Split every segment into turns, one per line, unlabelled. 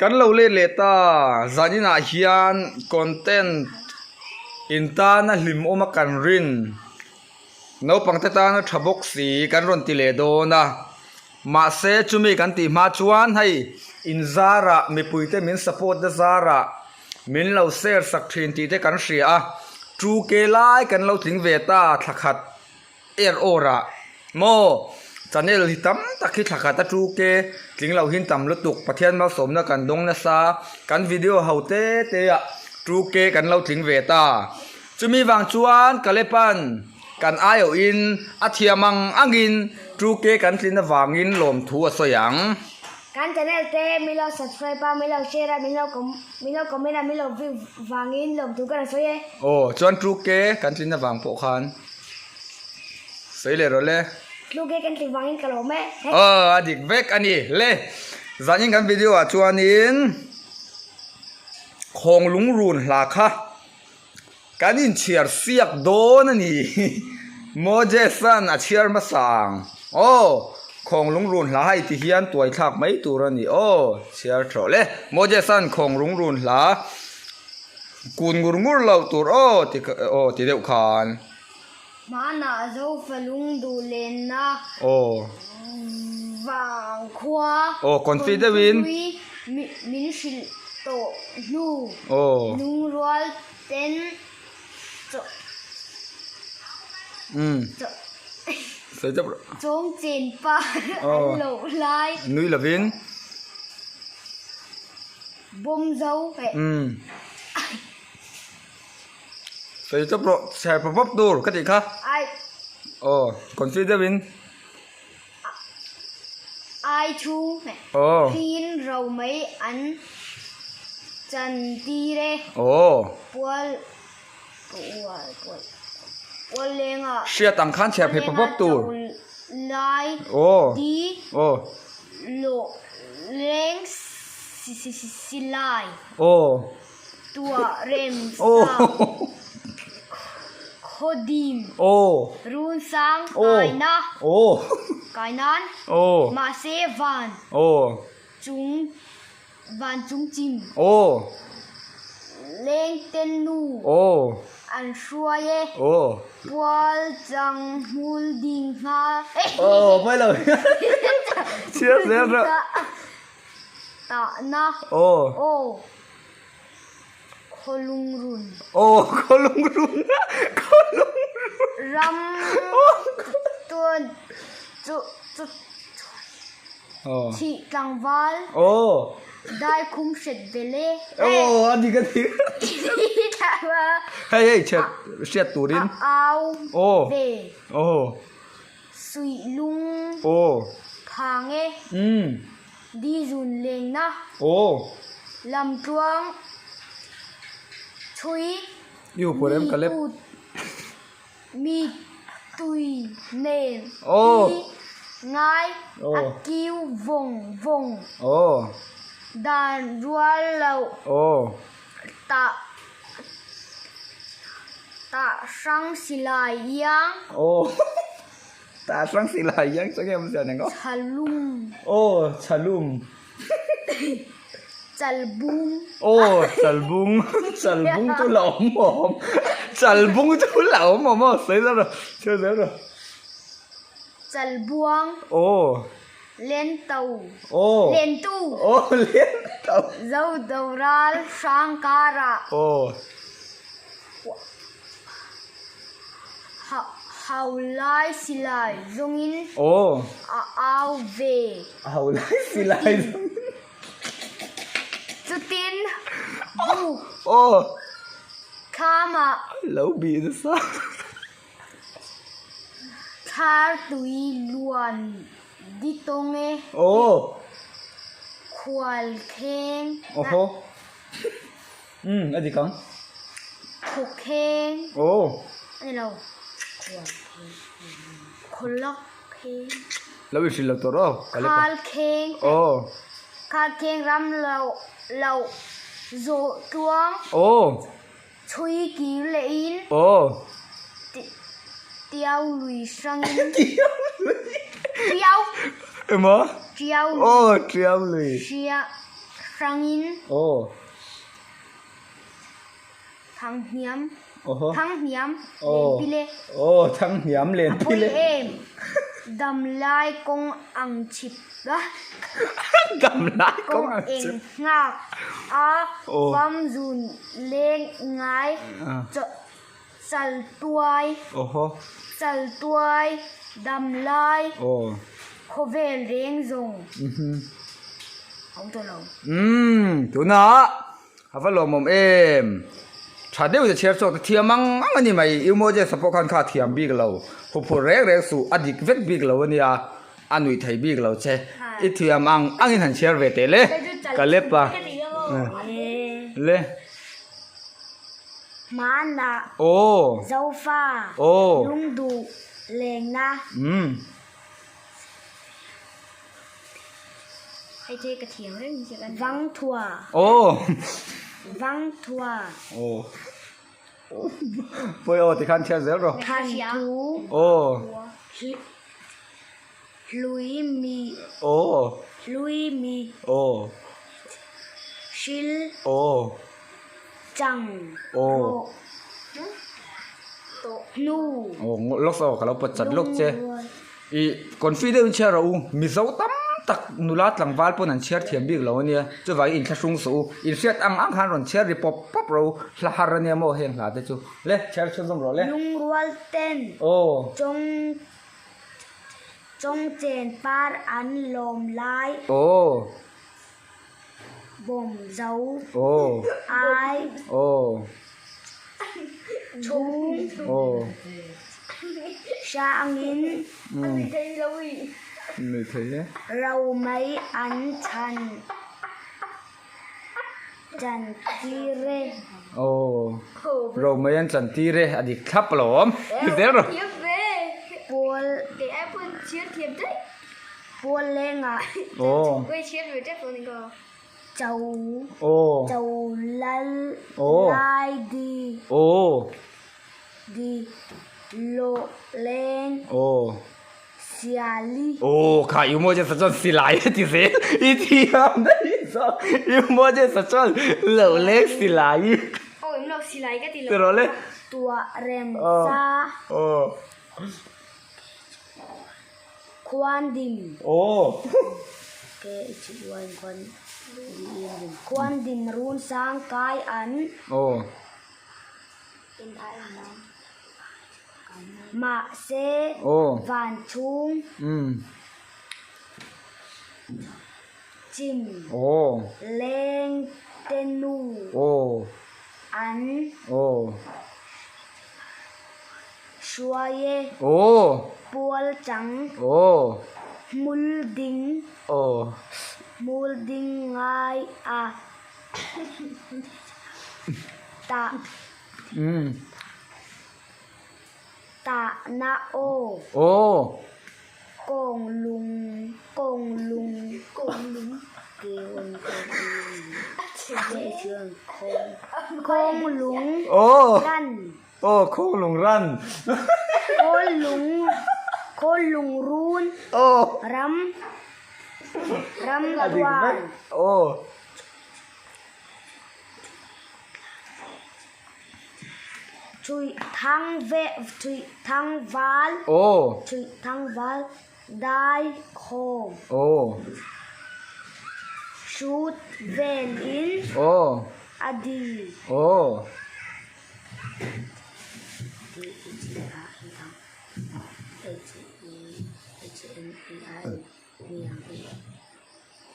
Kan lo let leh ta, zaninah hian content in tana hlimawm a kan rin, naupangte tana tha bawk si kan rawn ti leh dawn a, mahse chumi kan tih hma chuan hei in zarah mipuite min support na zarah min lo share sak thin tih te kan hria a, two K lai kan lo tling ve ta thla khat. Er awr ah maw channel hi tam tak hi thla khat a two K tling loh hin tam lutuk Pathian malsawmna kan dawng nasa kan video ho te te ah two K kan lo tling ve ta chumi vang chuan Kalepan kan aiawh in a thiam ang ang in two K kan tlin avangin lawmthu a sawi ang.
Kan channel te min lo subscribe a min lo share a min lo min lo comment a min lo view vangin lawmthu kan a sawi e.
Aw chuan two K kan tlin avang pawh khan. Sawi leh rawh le.
Tluke kan tih vangin ka lawm e.
Aw a dik vek a ni le. Zanin kan video ah chuanin Khawng lungrun hla kha kan inchhiar siak dawn a ni. Moses-a'n a chhiar hmasa ang. Aw Khawng lungrun hla hei ti hian tuai thlak mai tur a ni. Aw chhiar tawh le. Moses-a'n Khawng lungrun hla kun ngur ngur lo tur aw ti aw ti deuh khan.
Hmanah Zofa lungduh lenna vang khua Kawnpui min hrilh tawh hnu lungrual ten chawng chen pa an loh lai bawm zo.
Sawi chawp rawh, chher pawp pawp tur ka tih kha.
Ai.
Aw, confi deuh in.
Ai chhung
Aw.
Thin ro mai an chan tir e.
Aw.
Pual pual pual pual lenga.
Hriat ang khan chher phei pawp pawp tur.
Lai
Aw.
Di.
Aw.
Lawh leng si si si si lai.
Aw.
Tuah rem sa khawdim run sang kaina kainan mahse van chung van chung chim leng ten nu an hruai e pual chang hmul ding ngha tahna aw. Khawlungrun.
Aw Khawlungrun Khawlungrun.
Ram tuan chu chu thih tlangval.
Aw.
Dai khum hret vel e.
Aw a dik a dik. Hei hei chhiat hriat turin.
A au ve.
Aw.
Suih lung.
Aw.
Phang e. Di zun lengna.
Aw.
Lamtluang chhui
I hu pawh rem ka lep.
Mi tui nen
Aw.
I ngai
Aw.
a kiu vawng vawng.
Aw.
Dan rual loh.
Aw.
Tah tah hrang silai iang.
Aw. Ta hrang si lai hian chuan nge awm zia nang aw.
Chalum.
Aw chalum.
Chalbung.
Aw chalbung. Chalbung chu la awm awm. Chalbung chu la awm awm aw sawi zel rawh sawi zel rawh.
Chalbuang.
Aw.
Lento.
Aw.
Lentu.
Aw lento.
Zo doral hrang karah.
Aw.
Hau lai silai zawngin a au ve.
Hau lai silai zawngin.
Chutin buk thlamah.
Lo bih nasa.
Thar tui luan di tawng e. Khual kheng.
Umm a dik ang.
Khawkheng.
Aw.
A ni lo. Khawlak kheng.
Lo i hrilh lo tawh rawh.
Khal kheng.
Aw.
Khal kheng ram lo lo zawh tluang.
Aw.
Chhui kir leh in.
Aw.
Tiau lui hrang in.
Tiau lui.
Tiau.
Emaw?
Tiau lui.
Aw tiau lui.
Hria. Hrangin.
Aw.
Thanghniam.
Oho.
Thanghniam len pile.
Aw, thanghniam len pile.
A pawi em. Damlai kawng ang chhip a.
Damlai kawng ang chhip.
Kawng eng nghak a fam zun leng ngai chaltuai.
Oho.
Chaltuai damlai.
Aw.
Khawvel reng zawng. Awm tawh lo.
Umm, tunah a va lawmawm em. Tha deuh in a chhiar chhuak ta thiam ang ang a ni mai. U Moses-a pawh khan kha a thiam bik lo. Huphurh reng reng suh, a dik vek bik lo a nia, a nuih thei bik lo che. I thiam ang ang in han chhiar ve teh le. Ka lep a. Le.
Hmanah.
Aw.
Zofa.
Aw.
Lungduh lengna.
Umm.
Vangthua.
Aw.
Vangthua.
Aw. Pawi aw tikhan chhiar zel rawh.
Thanthu.
Aw.
Hlui mi.
Aw.
Hlui mi.
Aw.
Hril.
Aw.
Chang.
Aw.
Rawh. Tawh hnu.
Aw lawk aw ka lo pawt chat lawk che. I confi deuhin chhiar rawh u, Mizo tam tak nula tlangval pawn an chhiar thiam bik lo ania, chuvangin inthlahrung suh u, inhriat ang ang khan rawn chhiar ri pawp pawp rawh u, hla har ania maw heng hla te chu, le chhiar chhunzawm rawh le.
Lungrual ten
Aw.
chawng chawng chen par an lawm lai.
Aw.
Bawm zo.
Aw.
Ai.
Aw.
Chhung.
Aw.
Hrangin.
Nui thei e.
Ro mai an chhan chan tir e.
Aw. Ro mai an chan tir e. A dik thlap alawm. Zel rawh.
Pawl. Pawl lengah.
Aw.
Cho.
Aw.
Cho lal.
Aw.
Lai di.
Aw.
Di lawh leng.
Aw.
Siali.
Aw kha i maw sa chuan silai a ti zel i thiam daih zawk i maw sa chuan loh leng silai.
Aw em lo silai ka ti lo.
Ti rawh le.
Tuah rem sa.
Aw.
Khuandim.
Aw.
Ke i chih uain khuan dim. Khuandim run sang kai an.
Aw.
Mahse.
Aw.
Van chhung.
Um.
Chim.
Aw.
Leng te nu.
Aw.
An.
Aw.
Hruai e.
Aw.
Pual chang.
Aw.
Hmul ding.
Aw.
Hmul ding ngai a. Tah.
Um.
Tah na aw.
Aw.
Kawng lung kawng lung kawng lung kawng lung
Aw.
ran.
Aw khaw lung ran.
Khaw lung khaw lung run.
Aw.
Ram ram tuan.
Aw.
Chhuih thang ve chhuih thang val.
Aw.
Chhuih thang val dai khawm.
Aw.
Hrut vel in.
Aw.
A di.
Aw.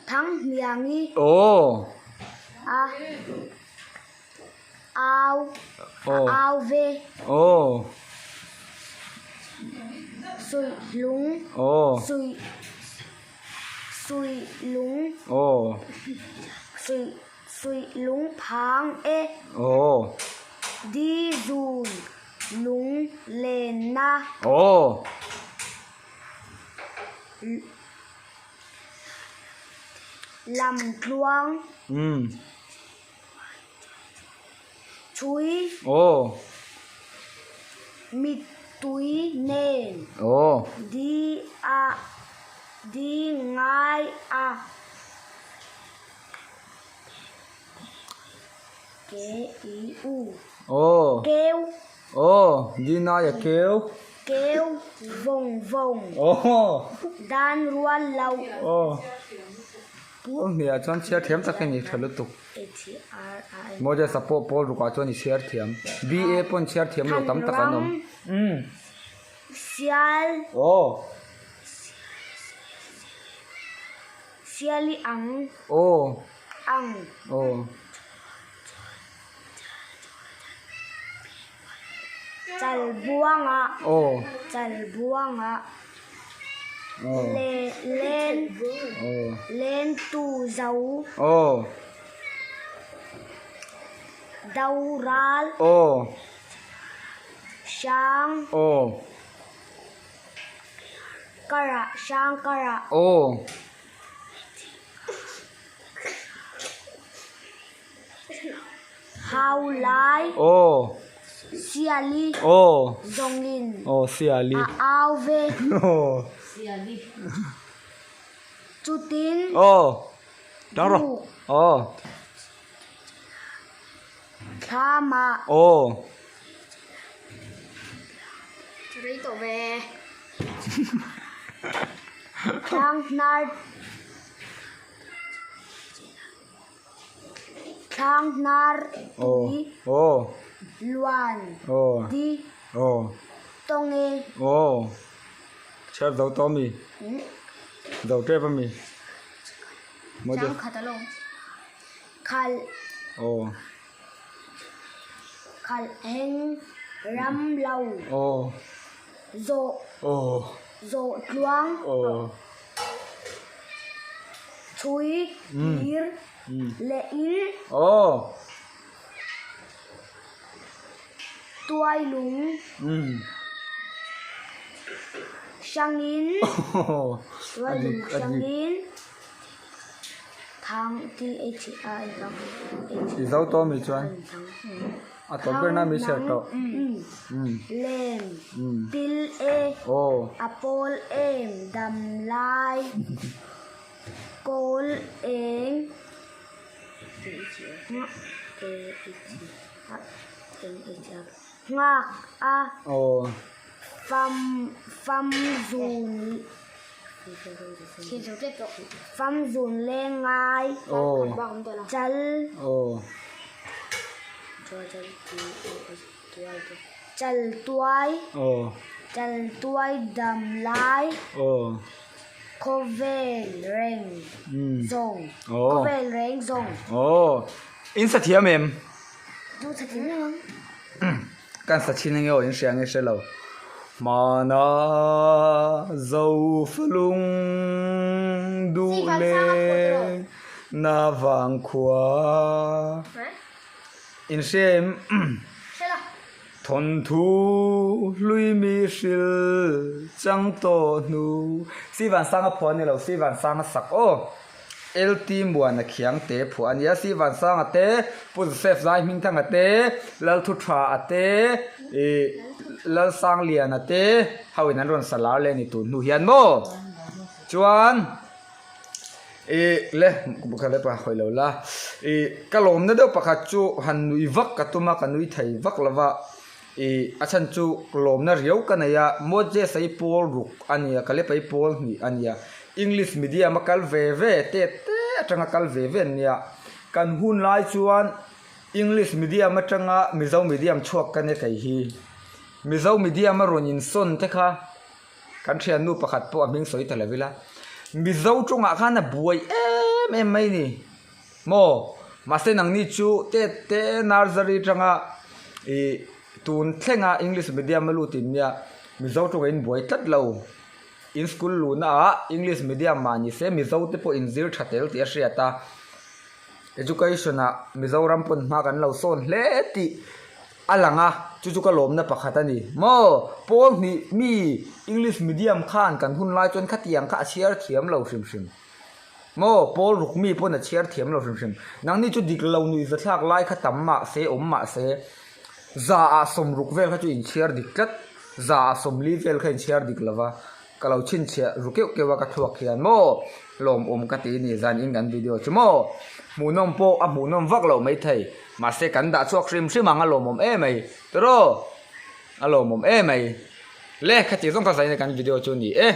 Thanghniangi.
Aw.
A. Au.
Aw.
Au ve.
Aw.
Suihlung.
Aw.
Sui. Suihlung.
Aw.
Sui. Suih lung phang e.
Aw.
Di zun lung len na.
Aw.
Lam tluang.
Um.
Chui.
Aw.
Mittui nen.
Aw.
Di a di ngai a. K I U.
Aw.
Keu.
Aw, Dinaia keu.
Keu vawng vawng.
Aw.
Dan rual lo.
Aw. Pawl hniah chuan chhiar thiam tak hi a ni tha lutuk.
H R I.
Moses-a pawh pawl rukah chuan i chhiar thiam. BA pawn chhiar thiam lo tam tak an awm.
Umm. Sial.
Aw.
Siali ang.
Aw.
Ang.
Aw.
Chalbuanga.
Aw.
Chalbuanga.
Aw.
Le len.
Aw.
Len tu zo.
Aw.
Do ral.
Aw.
Hrang.
Aw.
Karah hrang karah.
Aw.
Hau lai.
Aw.
Siali.
Aw.
Zawngin.
Aw siali.
A au ve.
Aw.
Siali. Chutin.
Aw. Tang rawh. Aw.
Thlama.
Aw.
Rei tawh ve. Thlang hnar. Thlang hnar tui.
Aw.
Luan.
Aw.
Di.
Aw.
Tawnge.
Aw. Chhiar zo tawh ami? Zo tep ami?
Chang khat alawm. Khal.
Aw.
Khal heng ram lo.
Aw.
Zawh.
Aw.
Zawh tluang.
Aw.
Chhui tir leh in.
Aw.
Tuai lung. Hrangin. Tuai lung hrangin. Thang T H A N thang H
I zo tawh mi chuan a tawp ber na mi chhiar tawh.
Lem til e a pawl em dam lai kawl eng nghak a fam fam zun. Fam zun leng ngai chal chal tuai chal tuai dam lai khawvel reng zawng khawvel reng zawng.
In sa thiam em?
Chu sa thiam lo ang.
Kan sa chin enge aw in hria nge hre lo. Hmana Zofalung duh leh na vang khua. In hria em? Thawnthu hlui mi hril chang tawh hnu. Sivansanga phuah a ni lo, Sivansanga sak aw. LT Muana Khiang te phuah a nia, Sivansanga te, Pu Joseph Zai Hmingthanga te, Lalthutha a te, ih Lalsangliana te ho in an rawn sa lar leh a ni tun hnu hian maw? Chuan ih le ka le pa hawi lo la, ih ka lawmna deuh pakhat chu han nui vak ka tum a, ka nui thei vak lo va, ih a chhan chu lawmna riau ka nei a, Moses-a hi pawl ruk a nia, Kalepa hi pawl hnih a nia. English medium a kal ve ve te te atanga kal ve ve an nia. Kan hun lai chuan English medium atanga Mizo medium chhuak ka nia kei hi. Mizo medium a rawn insawn te kha kan thiannu pakhat pawh a hming sawi ta lo ila. Mizo tawngah khan a buai em em mai ni. Maw? Mahse nangni chu te te nursery atanga ih tun thlenga English medium a lut in nia Mizo tawngah in buai tlat lo. In school luhna ah English medium mah ni se Mizo te pawh in zir tha tel tih a hriat a, education ah Mizoram pawn hma kan lo sawn hle tih a lang a, chu chu ka lawmna pakhat a ni. Maw pawl hnih mi English medium khan kan hun lai chuan khatiang kha a chhiar thiam lo hrim hrim. Maw pawl ruk mi pawn a chhiar thiam lo hrim hrim. Nangni chu dik lo nuih zathlak lai kha tam mah se awm mah se za ah sawmruk vel kha chu in chhiar dik tlat. Za 40 vel kha inchhiar dik lova, ka lo chhinchhiah ru keuh keuh a ka thluak hian maw lawmawm ka ti ni zan in kan video chu maw hmuhnawm pawh a hmuhnawm vak loh maithei. Mahse kan dah chhuak hrim hrim ang a lawmawm em mai. Tiraw? A lawmawm em mai. Le khati zawng kha zaina kan video chu ni e.